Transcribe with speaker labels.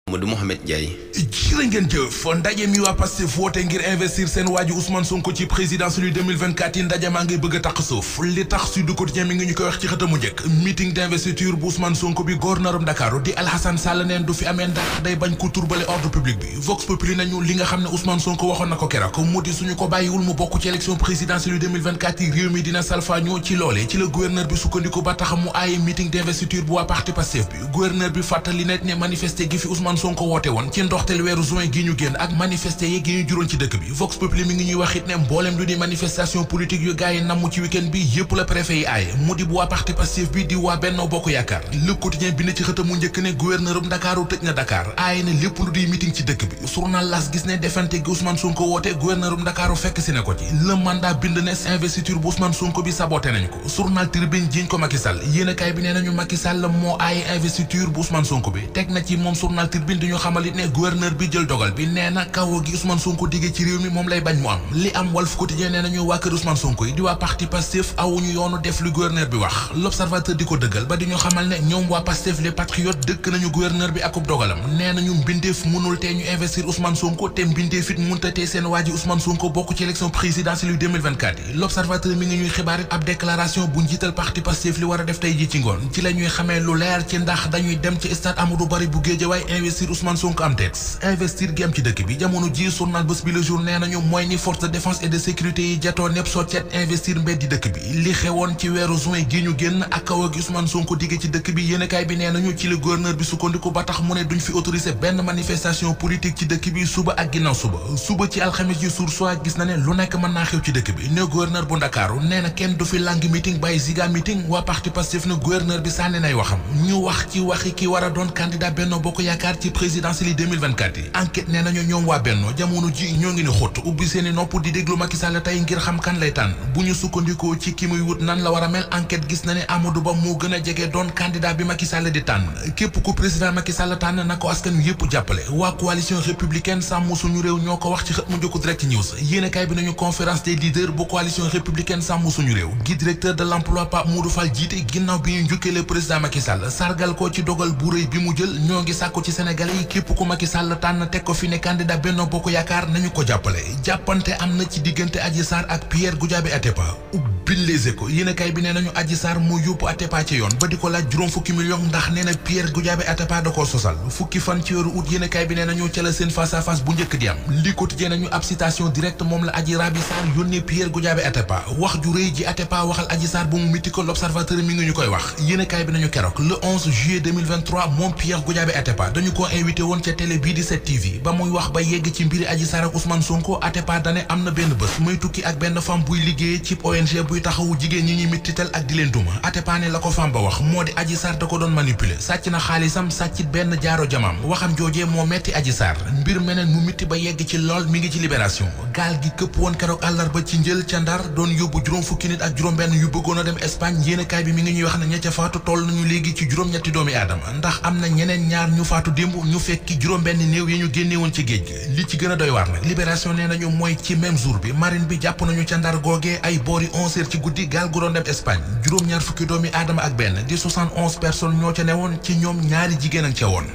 Speaker 1: Modou Mohamed Ndiaye.
Speaker 2: jërë ngeen jëf ndaje mi waa Pastef woote ngir investir seen waaji Ousmane Sonko ci présidentielle yu 2024 yi ndaje maa ngi bëgg a taq suuf li tax Sud Quotidien mi ngi ñu koy wax ci xëtamu njëkk meeting d'investiture bu Ousmane Sonko bi gouverneurum Dakar di Alhassane Sall neen du fi amee ndax day bañ ko turbale ordre public bi Vox Populi nañu li nga xam ne Ousmane Sonko waxoon na ko keroog mu di suñu ko bàyyiwul mu bokk ci élection présidentielle yu 2024 yi réew mi dina salfaañoo ci loole ci la gouverneur bi sukkandiku ba tax mu aaye meeting d'investiture bu waa parti Pastef bi gouverneur bi fàttali net ne manifester gi fi Ousmane Sonko woote woon ci ndoxteel weeru juin gi ñu génn ak manifester yi gi ñu juróon ci dëkk bi Vox Populi mi ngi ñuy wax it ne mboolem lu di manifestation politique yu gaay yi namm ci week-end bi yépp la préfet yi aaye mu di bu waa parti Pastef bi di waa Benno Bokk Yaakaar Le Quotidien bi ne ci xëtam mu njëkk ne gouverneurum Ndakaaru tëj na Dakar aaye ne lépp lu di meeting ci dëkk bi journal L'As gis ne defante gi Ousmane Sonko woote gouverneurum Ndakaaru fekk si ne ko ci le mandat bind ne investiture bu Ousmane Sonko bi saboté nañ ko journal Tribune jiñ ko Macky Sall yéenekaay bi nee nañu Macky Sall moo aaye investiture bu Ousmane Sonko bi teg na ci moom journal Tribune di ñu xamal it ne gouverneur bi jël dogal bi nee na kaw gi Ousmane Sonko diggee ci réew mi moom lay bañ mu am li am Walf Quotidien nee nañu waa kër Ousmane Sonko yi di waa parti Pastef awuñu yoonu def lu gouverneur bi wax L'Observateur di ko dëggal ba di ñu xamal ne ñoom waa Pastef les patriotes dëkk nañu gouverneur bi akub dogalam nee nañu mbindeef mënul tee ñu investir Ousmane Sonko te mbindeef it mënta tee seen waa ji Ousmane Sonko bokk ci élection présidentielle yu 2024 yi L'Observateur mi ngi ñuy xibaar ab déclaration bu njiital parti Pastef li war a def tey ji ci ngoon ci la ñuy xamee lu leer ci ndax dañuy dem ci stade Amadou Barry bu Guédiawaye investir Ousmane Sonko am teex investir gi am ci dëkk bi jamono ji journal Bës Bi Le Jour nee nañu mooy ni force de défense et de sécurité yi jatoo nepp soccet investir mbeddi dëkk bi li xewoon ci weeru juin gi ñu génn ak kaw gi Ousmane Sonko digge ci dëkk bi yéenekaay bi nee nañu ci le gouverneur bi sukkandiku ba tax mu ne duñ fi autoriser benn manifestation politique ci dëkk bi suba ak ginnaaw suba ci alxamis ji Source A gis na ne lu nekk mën naa xew ci dëkk bi ne gouverneur bu Ndakaaru nee na kenn du fi lang meeting bàyyi ziga meeting waa parti Pastef ne gouverneur bi sànni nay waxam ñu wax ci waxi ki war a doon candidat Benno Bokk Yaakaar ci présidentielle yi 2024 yi enquête nee nañu ñoom waa Benno jamono ji ñoo ngi ni xóot ubbi seeni nopp di déglu Macky Sall tey ngir xam kan lay tànn bu ñu sukkandikoo ci ki muy wut nan la war a mel enquête gis na ne Amadou Ba moo gën a jege doon candidat bi Macky Sall di tànn képp ku président Macky Sall tànn na ko askan wi yëpp jàppale waa coalition républicaine sàmm suñu réew ñoo ko wax ci xët mu njëkk Direct News yéenekaay bi nañu conférence des leaders bu coalition républicaine sàmm suñu réew gi directeur de l'emploi Pape Modou Fall jiite ginnaaw bi ñu njukkeele président Macky Sall sargal ko ci dogal bu rëy bi mu jël ñoo ngi sàkku ci Sénégalais yi képp ku Macky Sall tànn teg ko fi ne candidat Benno Bokk Yaakaar nañu ko jàppale jàppante am na ci diggante Adji Sarr ak Pierre Goudiaby Atepa ubbil Les Échos yéenekaay bi nee nañu Adji Sarr moo yóbbu Atepa ci yoon ba di ko laaj juróom fukki million ndax nee na Pierre Goudiaby Atepa da koo sosal fukki fan ci weeru août yéenekaay bi nee nañu ca la seen face à face bu njëkk di am li quotidien nañu ab citation directe moom la Adji Raby Sarr yónnee Pierre Goudiaby Atepa wax ju rëy ji Atepa waxal Adji Sarr ba mu miti ko L'Observateur mi ngi ñu koy wax yéenekaay bi nañu keroog le 11 juillet 2023 moom Pierre Goudiaby Atepa dañu ko invité woon ca télé bii di 7TV ba muy wax ba yegg ci mbiri Adji Sarr ak Ousmane Sonko Atepa dane am na benn bés muy tukki ak benn femme buy liggéeyee ci ONG buy taxawu jigéen ñi ñuy mittital ak di leen duma Atepa ne la ko femme ba wax moo di Adji Sarr da ko doon manipuler sàcc na xaalisam sàccit benn jaaro jamaam waxam joojee moo metti Adji Sarr mbir meneen mu mitti ba yegg ci lool mi ngi ci Libération gaal gi këpp woon keroog àllarba ci njël ca Ndar doon yóbbu juróom fukki nit ak juróom benn yu bëggoon a dem Espagne yéenekaay bi mi ngi ñuy wax ne ña ca faatu toll nañu léegi ci juróom-ñetti doomi aadama ndax am na ñeneen ñaar ñu faatu démb ñu fekki juróom benn néew yi ñu génne woon ci géej gi li ci gën a doy waar nag Libération nee nañu mooy ci même jour bi marine bi jàpp nañu ca Ndar googee ay boori 11h ci guddi gaal gu doon dem Espagne juróom-ñaar fukki doomi aadama ak benn di 71 personnes ñoo ca newoon ci ñoom ñaari jigéen ak ca woon